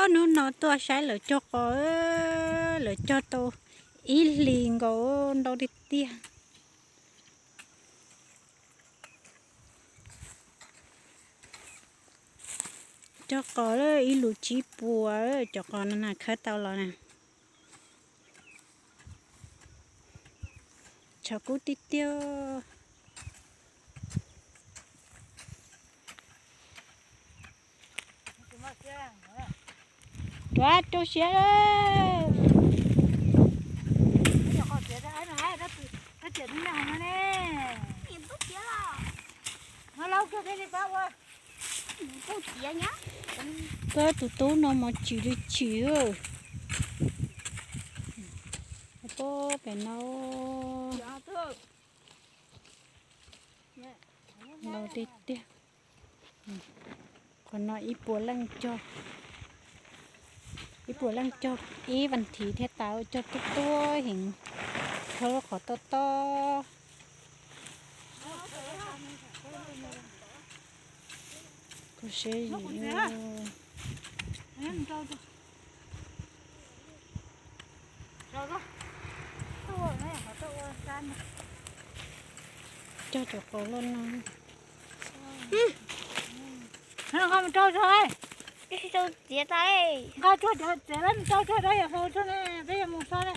Hnub no tuaj saib lawv cog qos, lawv cog tau ib hlis nkaus ntau tiag tiag. Cog qos ib lus tsib puas, cov qos no na khawb tau los na. Tshav kub tiag tiag. Rau rau siab. Koj tus tub no mas tsim li tsim. Pob pem no. Ntau tiag tiag. Qhov no ib puas leej cog, ib puas leej cog ib vas thiv thiaj tas, cog tuaj tuaj heev, cog lub qhov tob tob. Koj siab yim. Cog cov qos loj no. Nqa mus rau tso, txiav tas, nqa tsuag cov txiav lawm mus rau tsuag rau yawm hauv tso ne, peb yuav mus so na.